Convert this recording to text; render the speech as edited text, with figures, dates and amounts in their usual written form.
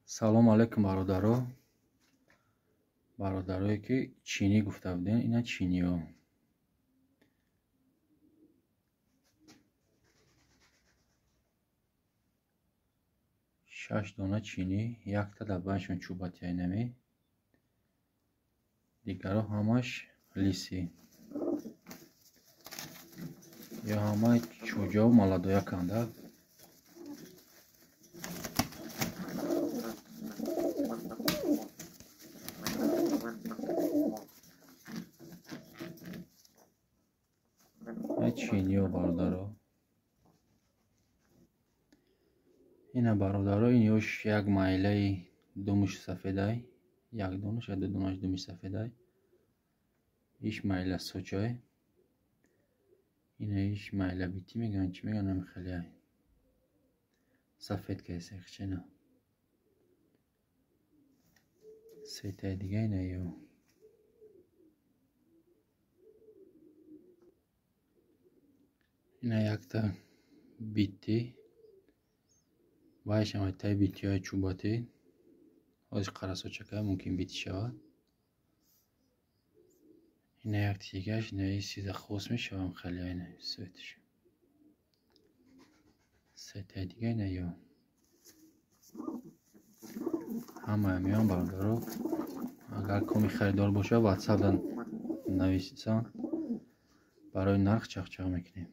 Салом алейкум, бародаро. Бародарое, ки чинӣ гуфта будем, ина чиниё. Шаш дона чинӣ, якта дар байнашон чӯбатияй нами. Дигаро ҳамаш лисӣ. Ё ҳамаи чӯҷаву маладояканда. Чиниё, бародаро. Ина, бародаро, ин ёш як майлаи думуш сафедай, як донаш я ду донаш думиш сафедай. Иш майла сочай. Ина иш майла бити мегӯянд, чӣ мегӯянд, ҳами хелеай. Сафед кайсехчена. Сетаи дига ина ё. Ина якта битти. Вайшам таи битиҳои чӯбатӣ. Ҳозир қарасочакай мумкин бити шавад. Ина якти дигаш, ина сиза хос мешавам хеле ина светиш. Сетаи дига ина ё. Ҳамаи меён, бародаро. Агар коми харидор бошад, WhatsApp-да нависанд. Барои нарх чақчақ мекунем.